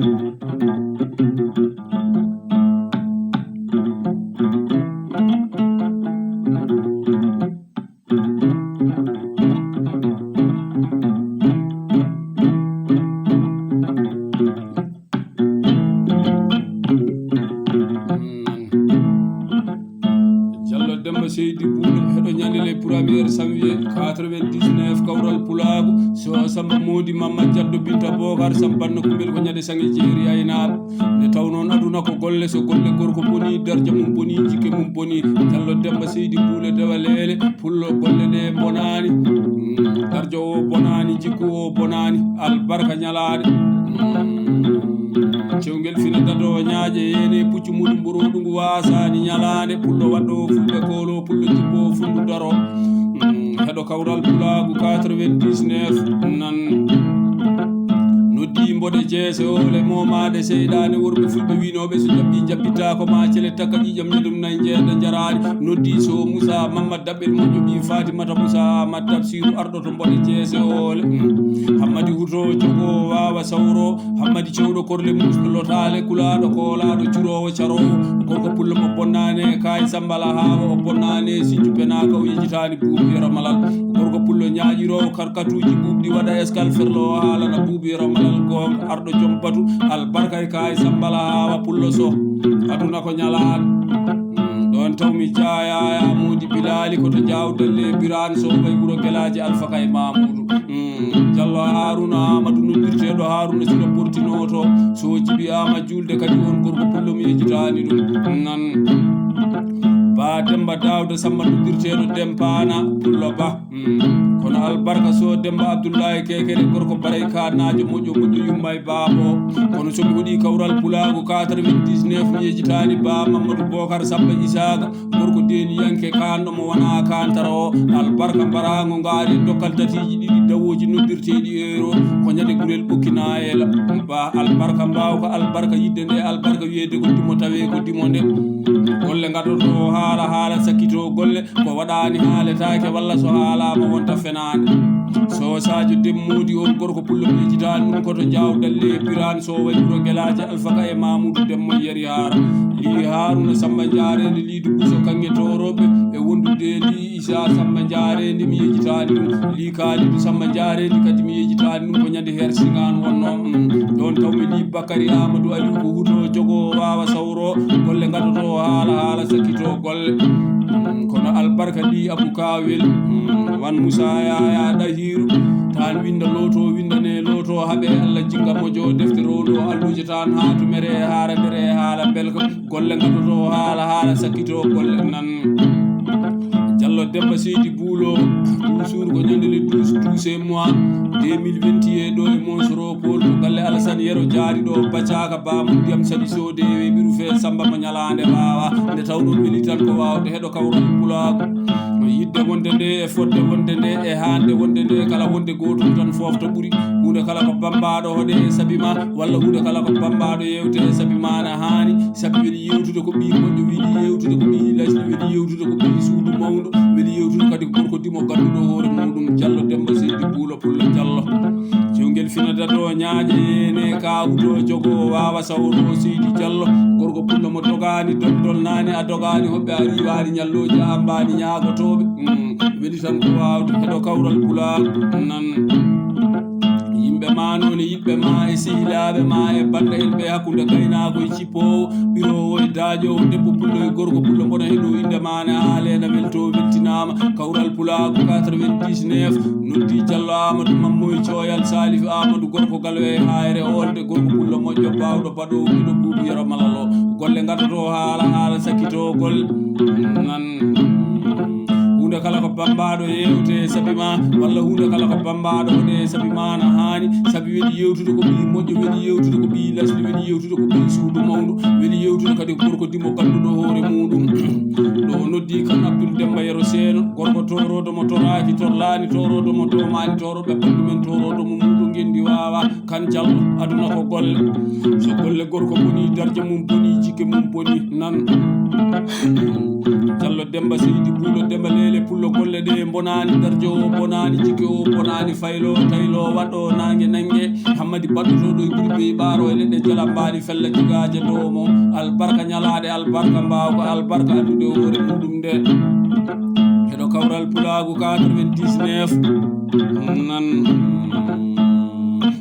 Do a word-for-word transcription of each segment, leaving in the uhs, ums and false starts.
Jallo Demba Seydi Buulo, heɗo ñande le premier janvier quatre-vingt-dix-neuf, Kawral Pulaagu, so Samba Moodi Mamma Jaddo Binta Bokar Sambanno Kumbel ko ñande sange jeeri aynaaɓe. Nde taw noon aduna ko golle, so golle gorko boni, darja mum boni, jikke mum boni. Jallo Demba Seydi Buulo Dewaleele, pullo golle ɗe bonaani. Mm, darja o bonaani, jikku o bonaani, albarka ñalaade. Mm, cewngel fina dado ñaaƴe, yeene puccu muɗum ɓuro ɗum waasaani ñalaande. Pullo waɗɗo fulɓe koolo, pullo jippo fundu daro. Mm, heɗo Kawral Pulaagu quatre-vingt-dix-neuf nan. Noddi mboɗe jeese ole moomaade seyɗaane worɓe fulɓe wiinooɓe so jabbi jabbitaako ma cele takka ƴiƴam ñalum nay jeeda jaraani. Noddi so Musa Mamma Daɓɓel moƴƴo ɓii Fatimata Musa Ahmad Tafsiru arɗo to mboɗe jeese ole. Mm. Hammadi Huto jogo waawa sawro. Hammadi cewɗo korle muusɗo lotaale kulaaɗo koolaaɗo curoowo caroowo. Gorko pullo mo bonnaane kaay sambala haawa o bonnaane sinju penaaka o yejitaani buubi yero malal. Gorko pullo ñaaƴiroowo karkatuuji ɓuuɓɗi waɗa eskal ferlo o haalana buubi yero malal goonga arɗo joom batu albarka e kaay sambala haawa pullo so. Aduna ko ñalaande. Mm, ɗoon tawmi jaayaya moodi bilaali ko to jaawdalle biraan so way wuro gelaaji alfaka e mamuudu. Mm, Jallo Haruna Amadou noddirteeɗo Haruna Sira Portinoto. So jibi ama juulde kadi on gorko pullo mi yejitaani ɗum. Nan Ba Demba Daawda Samba noddirteeɗo Dempana Pullo Ba. Mm, kono albarka so Demba Abdullahi Kekere gorko Baray Kanaajo moƴƴo moƴƴo yumma e baabo. Kono so mi hoɗi Kawral Pulaagu quatre-vingt-dix-neuf mi yejitaani Ba Mamadou Bokar Samba Isaaga. Gorko deeniyanke kaanɗo mo wona kaantara o, albarka mbaraango ngaari dokkal tatiiji ɗiɗi dawooji noddirteeɗi euro, ko ñande gurel ɓokki naayela. Ba albarka mbaawka, albarka yidde nde, albarka wiyeede ko dimo tawee ko dimo nde. Golle ngadoto haala, haala sakkito golle, ko waɗaani haaletaake walla so haalaama wonta fenaande. So Sadio Demmoodi on gorko pullo yejitaani ɗum koto jaawdalle e biraan so wayi wuro gelaaji alfaka e Mamuudu Demmo yeri haara. Lii Haaruna Samba Njaareendi, lii Dubbuso Kaŋŋe Toorooɓe e wondude lii Isaa Samba Njaareendi mi yejitaani ɗum. Lii Kaalidu Samba Njaareendi kadi mi yejitaani ɗum ko ñande hersiŋaan wonno. Mm, ɗoon taw mi lii Bakari Aamadu Aliw ko huto jogo waawa sawro golle ngadoto haala haala sakkito golle. Mm, kono albarka lii Abu Kaawel, mm, wan Musa Yaya Ɗahiiru taan winda looto windane looto haɓe Allah jinga mojo defte rowndo alluje taan haa tumere haara ndere haala belka golle ngadoto haala haala sakkito golle nan. Jallo Demba Seydi Buulo toujours ko ñande le douze douze mois deux mille vingt et un ɗo e Monsoro Paul to galle Alassane Yero jaari ɗo bacaka bamum ndiyam saɗi soode weɓiru fe samba mo ñalaande wawa nde tawno weli tan ko wawde heɗo kawral pulaagu. Yidde wonde nde e fodde wonde nde e hande wonde nde kala wonde gotum tan fofta ɓuri. Hunde kala ko bambaɗo hoɗe e saabi ma walla hunde kala ko bambaɗo yewte e saabi ma na hani. Saabi weli yewtude ko ɓi moƴƴo weli yewtude ko ɓi lasli weli yewtude ko ɓi suudu mawɗo weli yewtude kadi ko gorko dimo ganduɗo hoore muɗum Jallo Demba Seydi Buulo Pullo Jallo. Jewgel fina dado ñaaƴe ne kawuto jogo wawa sawro Seydi Jallo. Gorko pullo mo dogani dol dol nani a dogani hoɓɓe a riwani ñalloji a ambani ñagotoɓe. Mm, weli tan ko wawde heɗo kawral pulaagu nan. Yimɓe ma noon e yiɗɓe ma e sehilaaɓe ma e bannda en ɓe hakkunde gaynaako e cippoowo ɓiroowo e daaƴoowo debbo pullo e gorko pullo mbona heɗo innde ma ne haale na welto weltinaama. Kawral pulaagu quatre-vingt-dix-neuf noddi Jallo Amadou Mammo e Cooyal Salif Amadou gorko galo e haayre oolde gorko pullo moƴƴo baawɗo baɗoowo giɗo buubu yero malalo golle ngadoto haala haala sakkito golle nan. Hunde kala ko bambaɗo yewte e saabi ma walla hunde kala ko bambaɗo hoɗe e saabi ma na hani. Saabi weli yewtude ko ɓi moƴƴo weli yewtude ko ɓi lasli weli yewtude ko ɓi suudu mawɗo weli yewtude kadi ko gorko dimo ganduɗo hoore muɗum. Ɗo noddi kan Abdoul Demba Yero Seeno gorko torodo mo toraki torlani torodo mo tomani toroɓe bandu men torodo mo muɗum. Ndi wawa kan jallo, aduna ko golle. So golle gorko boni, darje mum boni, jikke mum boni nan. Jallo Demba Seydi Buulo Demba Leele Pullo, golle ɗe bonani, darje o bonani, jikke o bonani, faylo taylo waɗo nange nange. Hammadi baɗɗotoɗo e guri bey ɓaaro e leɗɗe jalambaani fella jigaaje dow mo. Albarka ñalaaɗe, albarka mbaawka, albarka addude hoore muɗum nde. Heɗo kawral pulaagu quatre-vingt-dix-neuf. Nan.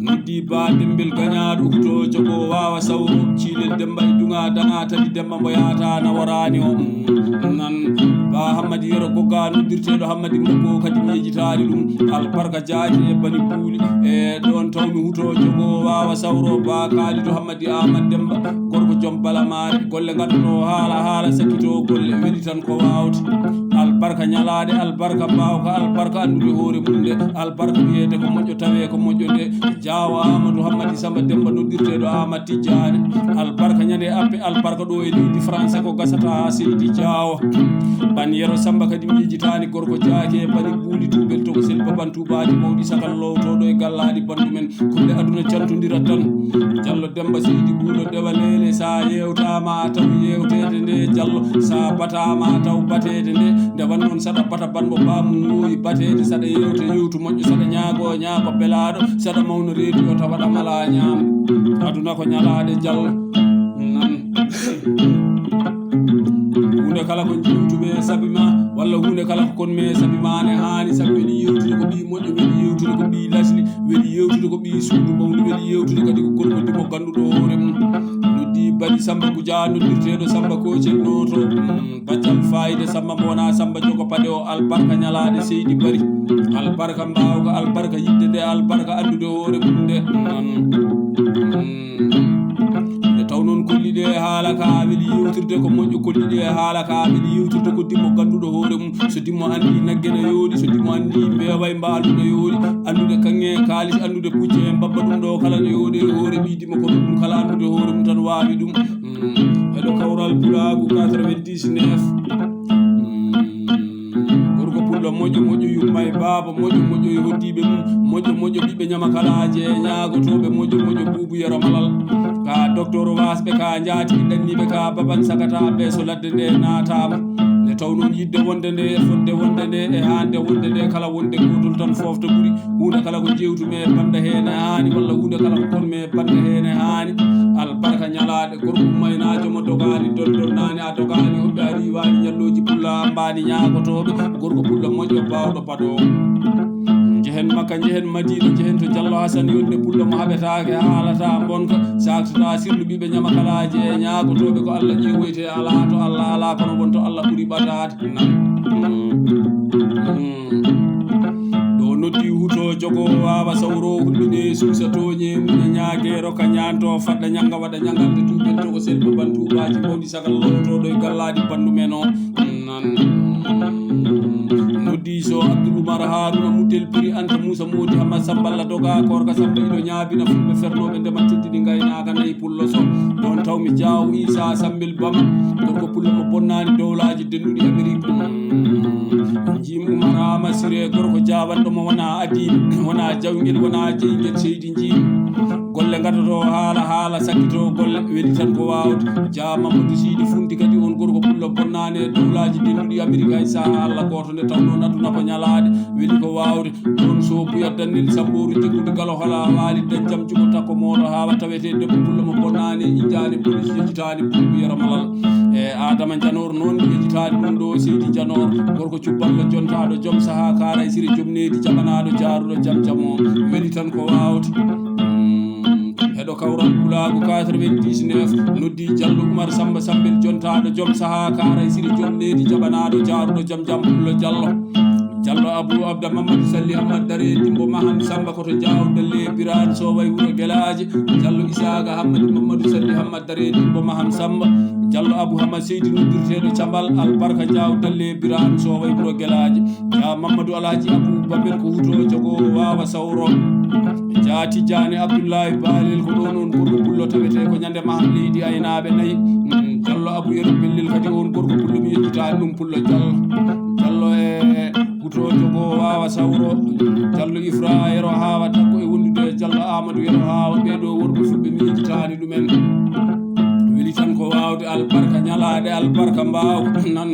Noddi ba Dembel gañaaɗo, hutoo jogo waawa sawro, ciilel Demba e duŋa daŋa, tawi Demba mbo yaata na waraani o. Nan. Ba Hammadi Yero Gogga, noddirteeɗo Hammadi Mokko, kadi mi yejitaali ɗum. Albarka jaaji e bani buuli. E ɗon tawmi, hutoo jogo waawa sawro, ba Kaalidu Hammadi Aamad Demba, gorko jom balamaare. Golle ngaɗoto haala, haala sakkito golle, weli tan ko waawde. Albarka ñalaaɗe, albarka mbaawka, albarka anndude hoore mum nde, albarka wiyeede ko moƴƴo, tawee ko moƴƴo nde. Jaawo Amadou Hammadi Samba Demba, noddirteeɗo Aamad Tijjaani. Albarka ñande appe, albarka ɗo e leydi France ko gasata, Seydi Jaawo. Ban Yero Samba kadi mi yejitaani, gorko jaake e bani buuli, tuubel togo selba ban tuubaaji mawɗi, sagal lowtooɗo e gallaaɗi bandu men. Kulle aduna cantondira tan. Jallo Demba Seydi Buulo Dewa Leele, sa yewtama a taw yewteede nde, Jallo, sa batama a taw bateede nde. Nde wan noon saɗa bata ban mo baamu muuyi bateede, saɗa yewta yewtu moƴƴo, saɗa ñaago ñaago belaaɗo, saɗa mawno reedu o tawa ɗa mala ñaam. Aduna ko ñalaaɗe, Jallo. Nan. Huunde kala ko jewtuɓe e sabi ma, walla huunde kala ko kon me e sabi ma, ne haani, sabi weli yewtude ko ɓii moƴƴo, weli yewtude ko ɓii lasli, weli yewtude ko ɓii suudu mawndu, weli yewtude kadi ko gorko dimo ganduɗo hoore mum. Noddi bari Samba Kuja, noddirteeɗo Samba Kocel Noto. Mm, baccal fayida Samba mo wona Samba jogo paɗe o, albarka ñalaaɗe Seydi Bari. Albarka mbaawka, albarka yidde nde, albarka anndude hoore mum nde. Mm. Nde taw noon kolli ɗe haala ka weli yewtirde ko moƴƴo, kolli ɗe haala ka weli yewtirde ko dimo ganduɗo hoore mum. So dimo andi nagge no yooɗi, so dimo andi mbeewa e mbaalu no yooɗi, andude kaŋŋe e kaalis, andude pucce e mbabba, ɗum ɗo kala no yooɗi e hoore ɓii dimo, kono ɗum kala andude hoore mum tan waawi ɗum. Mm. Heɗo kawral pulaagu quatre-vingt-dix-neuf. Mm. Gorko pullo moƴƴo, moƴƴo yumma e baaba, moƴƴo, moƴƴo e hoddiiɓe mum, moƴƴo, moƴƴo ɓiɓɓe ñamakalaaje e ñaagotooɓe, moƴƴo, moƴƴo buubu Yero Malal. Ka docteur waasɓe, ka njaati ɗanniiɓe, ka baban sagata ɓe so ladde nde naataama. Nde taw noon yidde wonde nde, fodde wonde nde, e haande wonde nde, kala wonde gootol tan foofta ɓuri. Huunde kala ko jewtu me banda heen e haani, walla huunde kala ko kon me banda heen e haani. Albarka ñalaaɗe, gorko ummaynaajo mo dogaani, dondonnaani, a dogaani, hoɓɓe a riiwaani, ñallooji pulla ambaani ñaagotooɓe, gorko pulla moƴƴo baawɗo paɗo. Njehen Makka, njehen Madiina, njehen to Jallo Hasan, yonde pulla mo haɓetaake, haalata mbonka, saktata sirlu ɓiɓɓe ñamakalaaje e ñaagotooɓe, ko Allah ƴeewoyte, alaa to Allah alaa, kono won to Allah ɓuri ɓataade. Nan. Mm. Ɗo noddi huto jogo waawa sawro, hulɓine suusa tooñe, muña ñaage, roka ñaanto, faɗɗa ñanga, waɗa ñangal, de tuubel to ko selbo ban tuubaaji mawɗi, sagal lowtoɗo e gallaaɗi bandu men o. Nan. Noddi so Abdul Umar Haruna Mutel Piri Anta Musa Modi Hamad Samballa Doga Korka Samba Ido ñaabina fulɓe fernooɓe ndema teddini ngaynaaka nayi pullo so. Ɗon tawmi Jaaw Isa Sambil Bama, gorko pullo mo bonnaani dowlaaji dennuɗi Amerik. Jim Umar Ama Sire, gorko jaawanɗo mo wona adiiɓe, wona jawngel, wona jeyngel, seydi Jim. Golle ngadoto haala, haala sakkito golle, weli tan ko waawde. Jaa Mamadou Sidi Funti kadi, on gorko pullo bonnaani e dowlaaji dennuɗi Amerik, hay saha Allah gooto nde tawnoo aduna ko ñalaaɗe, weli ko waawde. Ɗon so Buya Dannel Sambooru jeggudu galo hola waali dañjam jumo takko mooɗo haawa tawete debbo pullo mo bonnaani, injaani polis yejjitaani pulɓe Yero Malal. E Adama Janoor noon yejjitaani ɗum ɗo seydi Janoor, gorko cubballo jontaaɗo jom sahaa kaaray sire jom needi jaɓanaaɗo jaaruɗo jam jam o. Weli tan ko waawde. Mm, heɗo kawral pulaagu quatre-vingt-dix-neuf, noddi Jallo Umar Samba Sambel jontaaɗo jom sahaa kaaray sire jom needi jaɓanaaɗo jaaruɗo jam jam pullo Jallo. Jallo Abou Abda Mamadou Salli Hamad Dare Dimbo Maham Samba koto Jaaw Dalle Birane Soway Wuro Gelaaje. Jallo Isaaga Hamadi Mamadou Salli Hamad Dare Dimbo Maham Samba. Jallo Abou Hamad Seydi noddirteeɗo Cambal Albarka Jaaw Dalle Birane Soway Wuro Gelaaje. Jaa Mamadou Alhaji Abou Babel ko huto jogo waawa sawro. Jaa Tijjaani Abdullahi Balel ko ɗon on gorko pullo tawete ko ñande maham leydi aynaaɓe nayi. Mm, Jallo Abou Yero Pellel kadi on gorko pullo mi yejjitaani ɗum pullo Jallo. Jallo e huto jogo waawa sawro. Jallo Ifra Yero haawa takko e wondude e Jallo. Amadou Yero Hawa, ɓee ɗoo worɓe fulɓe mi yejjitaani ɗumen. Weli tan ko waawde albarka ñalaaɗe, albarka mbaawka nan.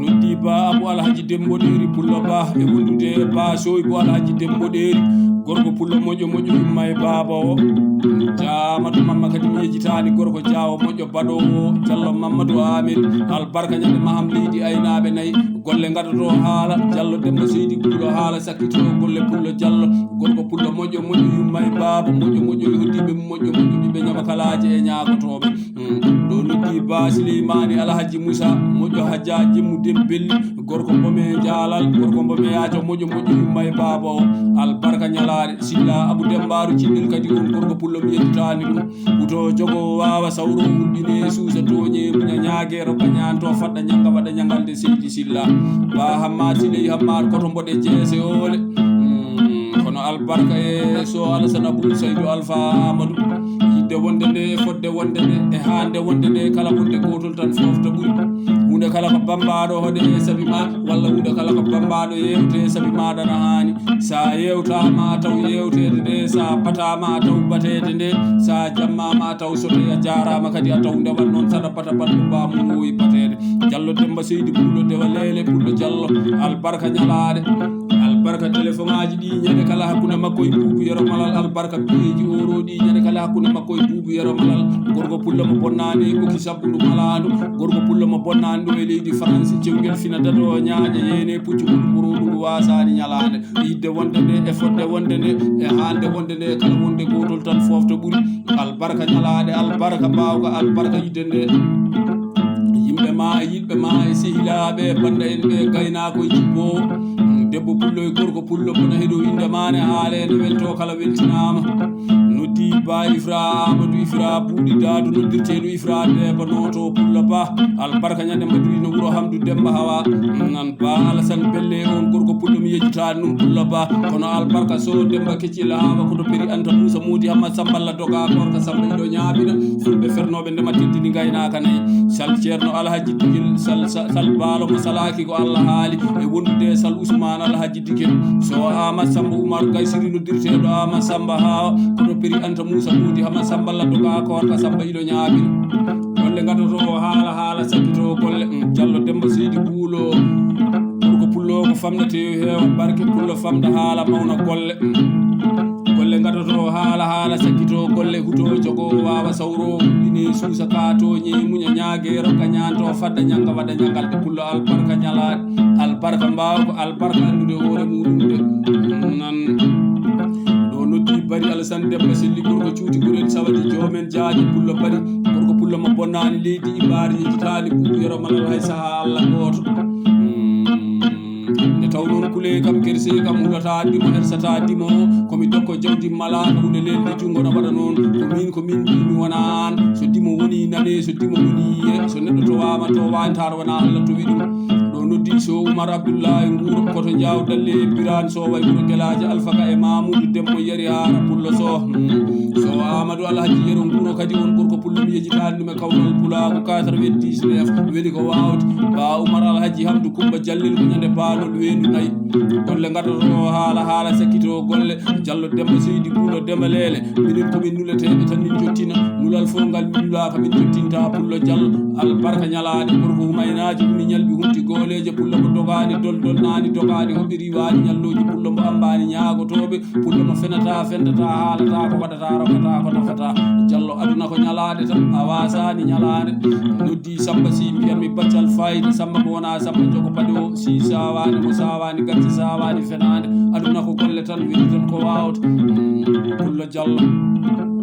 Noddi Ba Abou Alhaji Dembo Ɗeeri Pullo Ba e wondude Ba Soybo Alhaji Dembo Ɗeeri. Gorko pullo moƴƴo, moƴƴo yumma e baaba o. Jaamatu Mamma kadi mi yejjitaani, gorko jaawo moƴƴo baɗoowo Jallo Mamadou Amed. Albarka ñande maham leydi aynaaɓe nayi. Golle ngadoto haala, Jallo Demba Seydi Pullo haala sakkito golle Pullo Jallo. Gorko pullo moƴƴo, moƴƴo yumma e baaba, moƴƴo, moƴƴo e hoddiiɓe mum, moƴƴo, moƴƴo ɓiɓɓe ñama kalaaje e ñaagotooɓe. Mm. Ɗo noddi Ba Sileymaani Alhaji Moussa, moƴƴo Hajja Jemmu Dembelli, gorko Mbome Jaalal, gorko Mbome Yaajo, moƴƴo, moƴƴo yumma e baaba o. Albarka ñalaaɗe, Silla Abu Dembaaru Cinnel kadi on gorko pullo mi yejjitaani ɗum. Wuto jogo waawa sawro hulɓine suusa tooñe muña ñaage rokka ñaanto faɗɗa ñanga waɗa ñangalde seydi Silla. Ba Hammar Siley Hammar koto mboɗe jeese oole. Mm, kono albarka e so Alasana Bun Saydu Alfa Amadou. Yidde wonde nde, fodde wonde nde, e haande wonde nde, kala wonde gootol tan foofta ɓuri. Huunde kala ko bammbaaɗo hoɗe e sabi ma, walla huunde kala ko bammbaaɗo yeewte e sabi maaɗa na haani. Sa yeewtaama a taw yeewteede nde, sa bataama a taw bateede nde, sa jammaama a taw so tawi a jaaraama kadi a taw ndewan noon saɗa bata banndo baamun wowi bateede. Jallo Demba Seydi Pullo Dewa Leele Pullo Jallo, albarka ñalaaɗe, albarka telefoŋaaji ɗi ñande kala hakkunde makko e Buubu Yero Malal, albarka piyeeji ooroo ɗi ñande kala hakkunde makko e Buubu Yero Malal, gorko pullo mo bonnaani e ɓoki sabbundu malaandu, gorko pullo mo bonnaani ɗo e leydi Faransi, cewngel fina dadoo ñaaƴa yeene puccu ɓuru ɓuru ɗum waasaani ñalaande. Yidde wonde nde, e fodde wonde nde, e haalde wonde nde, kala wonde gootol tan foofta ɓuri. Albarka ñalaaɗe, albarka mbaawka, albarka yidde nde. Yimɓe ma, e yiɗɓe ma, e sehilaaɓe, e bannda en ɓe, gaynaako e jibboowo. Debbo pullo e gorko pullo, kono heɗo innde ma ne haaleende welto kala weltinaama. Noddi Ba Ifra Amadou Ifra Buuɗi Daadu, noddirteeɗo Ifra Deeba Nooto Pullo Ba. Albarka ñande mbaɗi no wuro Hamdu Demba Hawa. Nan Ba Alasan Belle on gorko pullo mi yejjitaani ɗum Pullo Ba. Kono albarka so Demba Keccil Hawa koto peri Anta Muusa Moodi Hamma Samballa doga korka Samba iɗo ñaabina. Fulɓe fernooɓe ndema teddini ngaynaaka nayi. Sal Ceerno Alhaji Digil, sal, sal, sal Baalo mo salaaki ko Allah haali. E wondude sal Usmaan Alhaji Digil. So Amat Samba Umar Gaysiri noddirteeɗo Amat Samba Hawa. Koto peri Anta Muusa Moodi Hamma Samballa doga korka Samba iɗo ñaabina. Golle ngadoto haala, haala sakkito golle. Mm, Jallo Demba Seydi Buulo. Gorko pullo ko famnate yo heewa barke, pullo famda haala mawna golle. Mm. Golle ngadoto haala, haala sakkito golle. Huto jogo waawa sawro, hulɓine suusa ka tooñe, muña ñaage, rokka ñaanto, fadda ñanga, waɗa ñangal. Pullo albarka ñalaaɗe, albarka mbaawka, albarka anndude hoore muɗum de. Nan ɗo noddi Bari Alasan Demba Selli, gorko cuuti Gurel Sawadi, joomen jaaji pullo Bari, gorko pullo mo bonnaani leydi Ibaari, yejjitaani Buubu Yero Malal hay saha Allah gooto. Mm. Nde taw noon kule kam kerse kam hulata dimo hersata dimo, ko mi tokko jawdi mala ko hunde lelde junngo na waɗa noon, ko min, ko min mbi mi wona aan, so dimo woni nane, so dimo woni yiye, so neɗɗo towaama towaani taar wona Allah towi ɗum. Ɗo noddi so Umar Abdullahi Nguuro, koto Jaaw Dalle e Biraan Sooway, Wuro Gelaajo Alfaka e Mamuudu Demmo Yari Haara Pullo Soh. Hmm. So Amadou Alhaji Yero Nguuro kadi on gorko pullo mi yejjitaani ɗum e kawtal pulaagu quatre-vingt-dix-neuf. Weli ko waawde. Ba Umar Alhaji Hamdu Kumba Jallel ko ñande baalol weendu nayi. Golle ngadoto haala, haala sakkito golle. Jallo Demba Seydi Buulo Demba Leele. Minen ko min nuleteeɓe tan min jottina. Nulal fof ngal min nulaaka min jottinta Pullo Jallo. Albarka ñalaande gorko humaynaaji ɗum ñalɓi humti gooleeje. Pullo mo dogaani dol dol naani dogaani hoɓi riiwaani ñallooji. Pullo mo ambaani ñaagotooɓe. Pullo mo fenata fendata haalata ko waɗata rokata ko nafata. Jallo aduna ko ñalaande tan a waasaani ñalaande. Noddi Samba si mbiyan mi baccal fayda Samba mo wona Samba jogo paɗe o si saawaani mo saawaani gacce saawaani fenaande. Aduna ko golle tan weli tan ko waawta. Mm, Pullo Jallo.